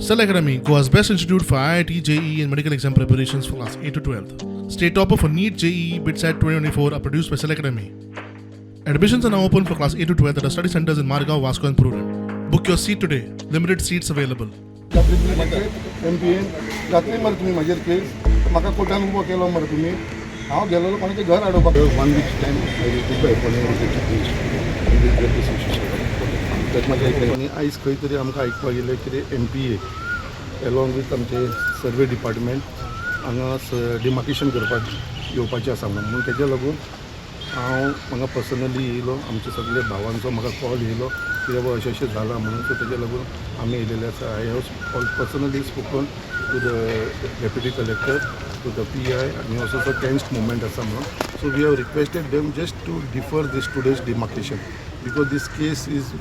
Cell Academy, Goa's best institute for IIT, JEE, and medical exam preparations for class 8 to 12. State topper for NEET, JEE, BITSAT 2024 are produced by Cell Academy. Admissions are now open for class 8 to 12 at our study centers in Margao, Vasco, and Prudent. Book your seat today. Limited seats available. रात्री तुमी म्हाजेर MPN घातली मरे तुमी म्हाजेर केस. म्हाका कोर्टान उबो केलो मरे तुमी. हांव गेलेलो कोणाचें घर हाडोवपाक. One week's time, I will take my appointment with the chief minister. We will get this issue sorted. That much I can. आनी आयज खंय तरी आमकां आयकपाक येयलें कितें एमपीए एलॉंग वीथ आमचे सर्वे डिपार्टमेंट हांगा डिमार्केशन करपाक येवपाचें आसा म्हणून. म्हणून तेज्या लागून हांव हांगा पर्सनली येयलो. आमचे सगळे भावांचो म्हाका कॉल येयलो की बाबा अशें अशें जालां म्हणून. सो तेज्या लागून आमी येयलेले आसा. I have personally spoken to the deputy collector, to the PI आनी असो असो टेन्स्ड मुवमेंट आसा म्हणून. So we have requested them just to defer this today's demarcation because this case is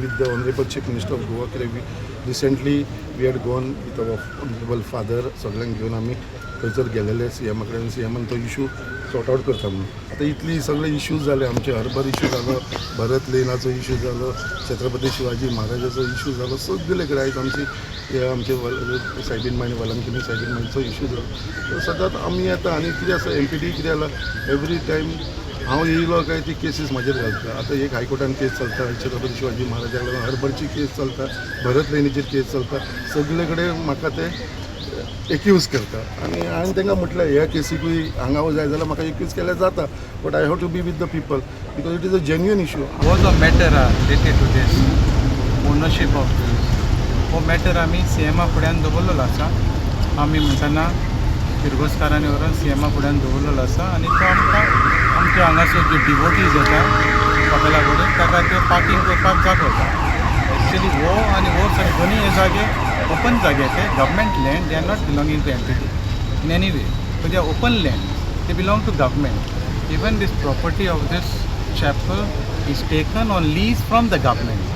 with the honourable Chief Minister of Goa. कित्याक recently we had gone with our honourable father. सगळ्यांक घेवन आमी थंयसर गेलेले सीएमा कडेन. सीएमान तो इशू सॉर्ट आवट करता म्हणून. आतां इतली सगळे इश्यूज जाले आमचे. हर्बर इशू जालो, भरत लेनाचो इशू जालो, छत्रपती शिवाजी महाराजाचो इशू जालो, सगळे कडेन आयज आमची हे आमचे सायबीन मांय, वलांकिनी सायबीन मांयचो इशू जालो. सदांच आमी येता आनी कितें आसा, एमपीडी कितें जालां, एवरी टायम हांव येयलो काय ती केसीस म्हाजेर घालता. आतां एक हायकोर्टान केस चलता छत्रपती शिवाजी महाराजाक लागून, हर्बरची केस चलता, भरत लेनीचेर केस चलता. सगळे कडेन म्हाका ते एक्यूज करता. आनी हांवें तांकां म्हटलें, ह्या केसीकूय हांगा जाय जाल्यार म्हाका एक्यूज केल्यार जाता, but I have to be with the people because it is a genuine issue. Was a matter related to this ownership of this. हो मॅटर आमी सीएमा फुड्यान दवरलेलो आसा. आमी म्हणटना फिरगोजकारांनी व्हरून सीएमा फुड्यान दवरलेलो आसा आनी तो आमकां आमच्या हांगासर जे डिवोटीज येता कपेला कडेन, ताका ते पार्कींग करपाक जागो येता. एक्चुअली हो आनी हो सगळे दोनूय हे जागे ओपन जागे. ते government land. They are not belonging to MPD in any way. So they are open land, they belong to government. Even this property of this chapel is taken on lease from the government.